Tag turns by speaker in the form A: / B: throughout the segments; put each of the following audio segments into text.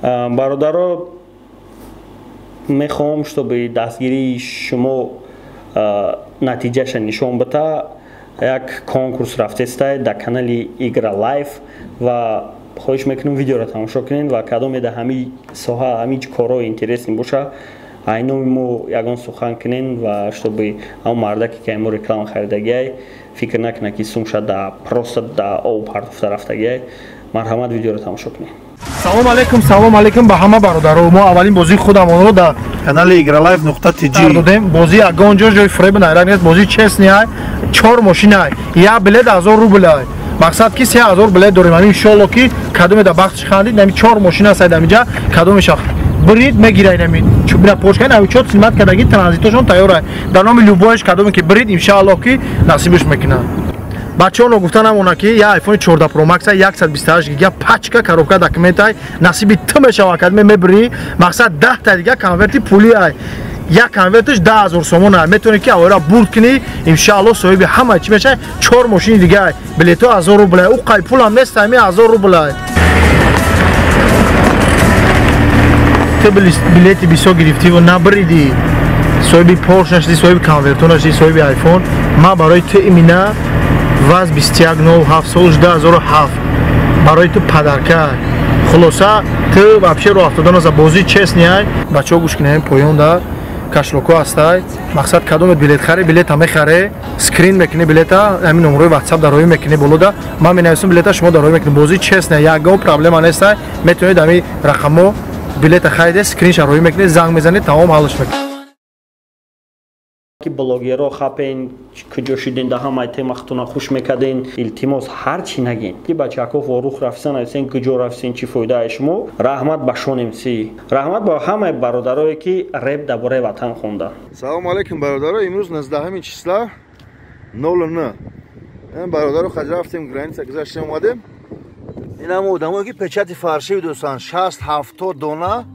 A: Бародаро, мехоҳам, чтобы дастгирии шумо натиҷаша нишон бита. Як конкурс рафтестай дар канали Игра Лайф ва хоҳиш мекунам, видеоро тамошо кунед ва кадоме дар ҳамин соҳа, ҳамин корҳои интересный боша, айноми мо ягон сухан кунен ва чтобы ҳамон мардаке, ки мо реклама харидагиай, фикр накунад, ки сумша да просто да об партофта рафтагиай. Марҳамат, видеоро тамошо кунед.
B: Салом алейкум, салом алейкум ба ҳама бародаро. Мо аввалин бозии худамонро дар
C: канали igralife.tg
B: додем. Бозӣ ягон ҷо ҷои фиреб найрак нест, бозӣ честный ай, чор мошин ай, як билет 1000 рубл ай. Мақсад ки 3000 билет дорем. Ҳамин иншоалло, ки кадоме дар бахтиш хандид, ҳамин чор мошин аст ҳаминҷа, кадомеша брид мегирад. Ҳамин бина пошка навичот снимать кардаги, транзитошон тайёр ай. Дар номи любой ш кадоме ки брид, иншоалло, ки насибиш мекунад. Бачаҳо, ногуфта намона, ки я iPhone 14 Pro Max 128 гига, пачка, коробка, документ ай, насиби ту мешава, кадме мебирӣ. Мақсад 10 та дига конверти пули ай, як конверташ 10 000 сомон ай. Метавонӣ, ки аввала бурд кунӣ, иншаалло, соҳиби ҳама чӣ мешавӣ. Чор мошини дига ай, билето 1000 рубл ай, ӯ қай пулам нест, ами 1000 рубл ай. Ту билети бисёр гирифтиву набридӣ, соҳиби Порш нашудӣ, соҳиби конвертон нашудӣ, соҳиби iPhone. Ман барои ту имина ваз 21.07 сол 2007 барои ту подарка. Хулоса, ту вообще роҳ афтода наза, бозӣ честный ай. Бачаҳо, гӯш кунем, поён да кошелёк о ҳастай. Мақсад, кадомет билет харе, билета мехаре, скрин мекунӣ билета, ҳамин номерои WhatsApp дароӣ мекунӣ, болода ман менависам, билета шумо дароӣ мекунӣ. Бозӣ честный, ягон проблема нестай. Метавонед ҳамин рақамҳо билета хариде, скринша роӣ мекунед, занг мезанед, тамом, ҳаллш мекунед.
A: Ки блогерро хапен, куҷо шиден, да ҳамаи тема худтона хуш мекарден. Илтимос, ҳар чӣ нагин, ки бачаҳако ворух рафтан, нависен, куҷо рафтен, чӣ фоидаи шумо. Раҳмат ба Шонмс, раҳмат ба ҳамаи бародарое, ки реп дар бораи ватан хонданд.
C: Салому алейкум, бародаро. Имрӯз 19 числа 09. Бародаро, хаҷ рафтем, граница гузаштем, омадем. Инам одамое, ки печати фальшивый дӯстан, 60-70 дона,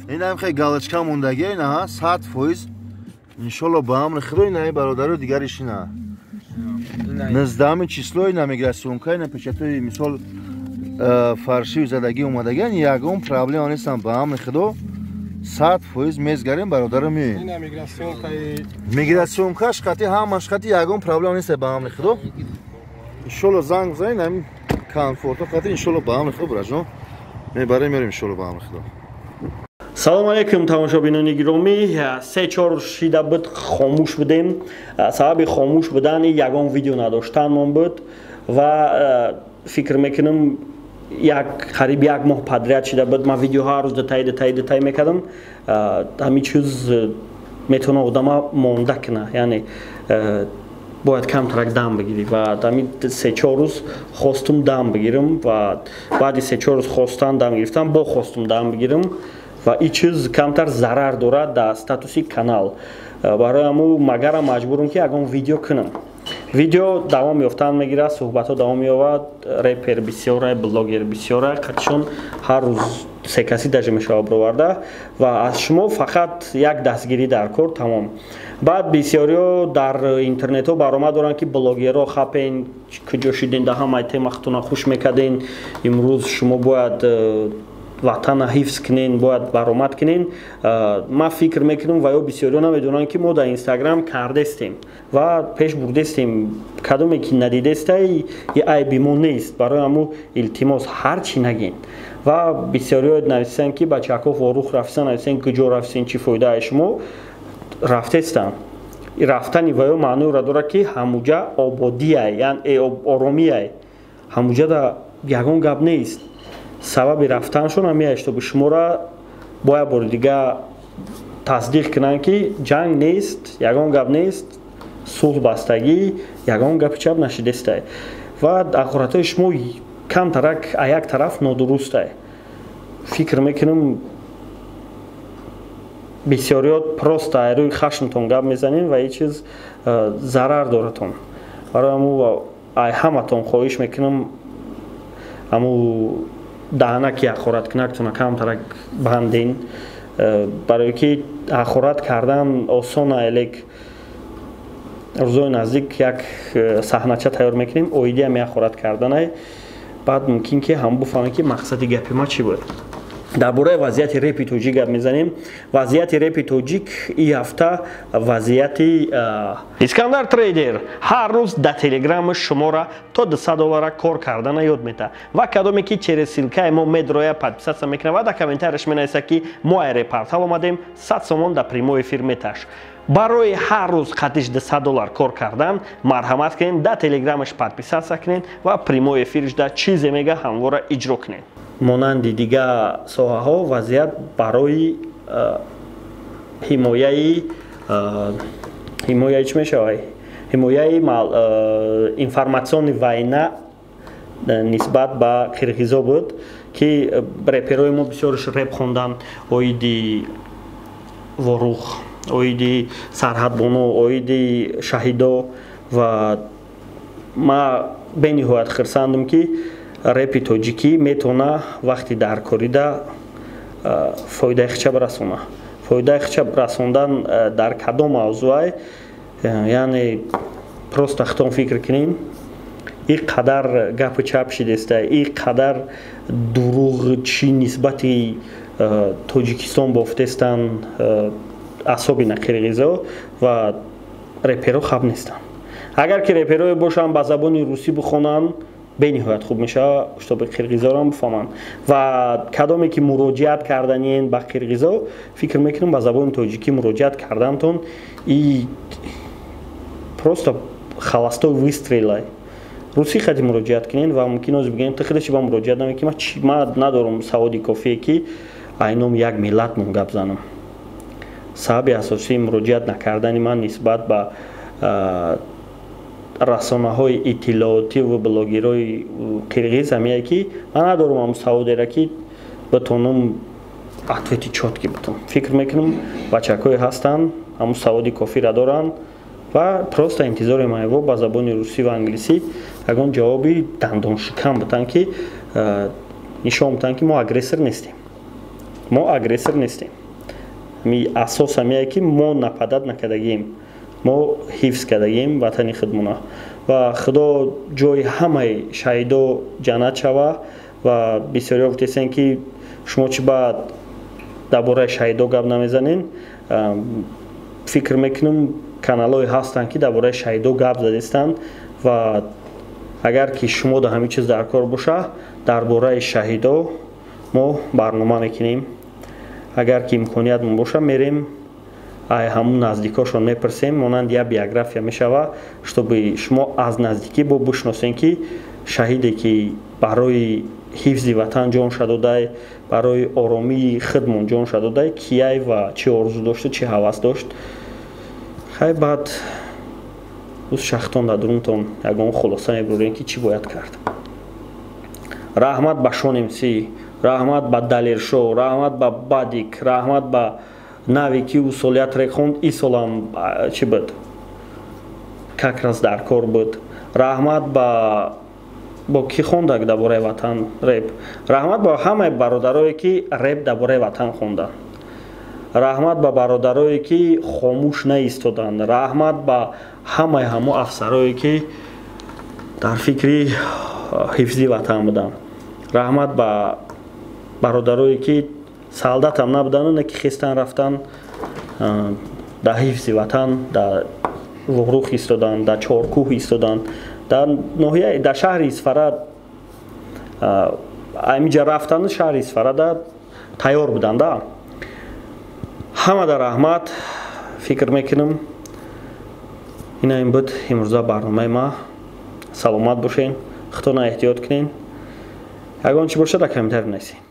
C: инам хе галочка мондагия, инаҳа 100%, иншолло, ба амри Худо. Инаи бародаро, дигариш ина 19 число, ина миграционка, ина печатои, мисол, фальшивый задагӣ омадагиан, ягон проблема нестам, ба амри Худо, 100% мезгарем, бародаро, меоем. Миграционкаш қати, ҳамаш қати, ягон проблема нест, ба амри Худо, иншолло. Занг бизанед, ҳамин комфорто қати, иншолло, ба амри Худо, бираҷон, мебарем, мерем, иншолло, ба амри Худо.
A: Салому алейкум, тамошобинони гиромӣ. Се чор шида буд хомӯш будем. Сабаби хомӯш будани ягон видео надоштанмон буд ва фикр мекунам, як қариб як моҳ подряд шида буд, ман видео ҳар рӯз дутаи, дутаи, дутаи мекардам. Ҳамин чиз метавона одама монда куна, яъне бояд камтарак дам бигирӣ ва ҳамин се-чор рӯз хостум дам бигирам ва баъди се-чор рӯз хостан дам гирифтам, бо хостум дам бигирам ва ин чиз камтар зарар дорад дар статуси канал. Барои ҳамун магарам маҷбурам, ки ягон видео кунам. Видео давом ёфтан мегирад, суҳбатҳо давом меёбад. Репер бисёра, блогер бисёра, қатишон ҳар рӯз секаси даже мешавад бироварда ва аз шумо фақат як дастгирӣ дар кор, тамом. Баъд бисёриҳо дар интернетҳо баромад доранд, ки блогерро хапен, куҷо шиден, да ҳамаи тема худтона хуш мекарден, имрӯз шумо бояд ватана ҳифз кунен, бояд баромад кунен. Ман фикр мекунам, ва ё бисёриҳо намедонанд, ки мо дар Инстаграм кардестем ва пеш бурдестем. Кадоме ки надидестай, и айби мо нест. Барои ҳамун, илтимос, ҳар чӣ нагин. Ва бисёриҳо нависанд, ки бачаҳако ворух рафтан, нависен, куҷо рафтен, чӣ фоидаи шумо. Рафтестанд, рафтани ва ё маъноеро дорад, ки ҳамуҷа ободиай, яъне оромиай, ҳамуҷада ягон гап нест. Сабаби рафтаншон ҳамин аст, чтобы шуморо бо як бори дига тасдиқ кунанд, ки ҷанг нест, ягон гап нест, сулҳ бастагӣ, ягон гапи чап нашидестай ва ҳақоратҳои шумо камтарак а як тараф нодурустай. Фикр мекунам, бисёриёт просто рӯи хашмтон гап мезанем ва ин чиз зарар доратон. Барои ҳамун ай ҳаматон хоҳиш мекунам, ҳамун даҳанаки ҳақораткунактона камтарак банден, барое ки ҳақорат кардан осона. Элек рӯзои наздик як саҳнача тайёр мекунем оиди ҳами ҳақорат карданай, баъд мумкин ки ҳам буфаҳмем, ки мақсади гапи ма чӣ буд. Дар бораи вазъияти репи тоҷик гап мезанем. Вазъияти репи тоҷик и ҳафта вазъияти Искандар Трейдер ҳар рӯз дар телеграми шуморо то 200 доллара кор кардана ёд метаҳад ва кадоме ки через ссылкаи мо медроя, подписаться мекунад ва дар комментарияш менависад, ки мо ай репортал омадем, 100 сомон дар прямой эфир меташ. Барои ҳар рӯз қатиш 200 доллар кор кардан марҳамат кунед, дар телеграмаш подписаться кунед ва прямой эфирш дар чизе мега, ҳамвора иҷро кунед. Монанди дигар соҳаҳо, вазъият барои ҳимояи чӣ мешавад, ҳимояи информационный война нисбат ба қирғизо буд, ки реперои мо бисёрш реп хондан оиди Ворух, оиди Сарҳадбоно, оиди шаҳидо. Ва ма бениҳоят хирсандам, ки репи тоҷикӣ метавона вақти даркорида фоидаи хича расона. Фоидаи хича расондан дар кадом мавзӯай? Яъне просто хитон фикр кунем, и қадар гапи чап шидеста, и қадар дурӯғ чӣ нисбати Тоҷикистон бофтестан, асоби на қирғизо, ва реперо хаб нестанд. Агар ки реперое бошанд, ба забони русӣ бихонанд, бениҳоят хуб мешавад, чтобы қирғизоро бифаҳманд. Ва кадоме ки муроҷиат карданиен ба қирғизо, фикр мекунам, ба забони тоҷикӣ муроҷиат кардантон и просто холостой выстрел. Русӣ хати муроҷиат кунен ва мумкин оз бигӯем, ту худаши ба муроҷиат намекунӣ. Ма надорам саводи кофие, ки айном як миллатмон гап занам. Сабаби асосии муроҷиат накардани ман нисбат ба расонаҳои иттилоотӣ ва блогерҳои қирғиз ҳамие, ки ман надорам ҳамн саводеро, ки битонам ответи чёткий битам. Фикр мекунам, бачакҳое ҳастанд, ҳамун саводи кофиро доранд ва просто интизори майво ба забони русӣ ва англисӣ ягон ҷавоби дандоншикан битан, ки нишон битан, ки мо агрессор нестем, мо агрессор нестем. Асос ҳамие, ки мо нападать накардагием, мо ҳифз кардагием ватани худмона. Ва Худо ҷои ҳамаи шаҳидо ҷаннат шава. Ва бисёриҳо гуфтесен, ки шумо чӣ ба дар бораи шаҳидо гап намезанен? Фикр мекунам, каналҳое ҳастанд, ки дар бораи шаҳидо гап задестанд. Ва агар ки шумо дар ҳамин чиз дар кор боша, дар бораи шаҳидо мо барнома мекунем. Агар ки имкониятмон боша, мерем, ай ҳамун наздикошон мепурсем, монанд як биография мешава, чтобы шумо аз наздикӣ бо бишносем, ки шаҳиде ки барои ҳифзи ватан ҷонша додай, барои оромии худмон ҷонша додай, кияй ва чӣ орзу дошту чӣ ҳавас дошт. Хай, баъд уз шахтон дар дурунтон ягон хулоса мебурем, ки чӣ бояд кард. Раҳмат ба Шонмс, раҳмат ба Далершо, раҳмат ба Бадик, раҳмат ба Нави, ки ӯ сол як трек хонд, и солам чӣ буд, как раз дар кор буд. Раҳмат ба бо кӣ хондак дар бораи ватан реп. Раҳмат ба ҳамаи бародарое, ки реп дар бораи ватан хонданд. Раҳмат ба бародарое, ки хомӯш наистоданд. Раҳмат ба ҳамаи ҳамо афсарое, ки дар фикри ҳифзи ватан буданд. Раҳмат ба бародарое, ки солдатам набуданду, не ки хестан, рафтан, дар ҳифзи ватан дар Ворух истоданд, дар Чоркӯҳ истоданд, дар ноҳия, дар шаҳри Исфара. Амиҷа рафтану шаҳри Исфарада тайёр буданда. Ҳамада раҳмат. Фикр мекунам, ина ин буд имрӯза барномаи ма. Саломат бошен, худтона эҳтиёт кунен. Ягон чӣ бошад, дар комментарий нависед.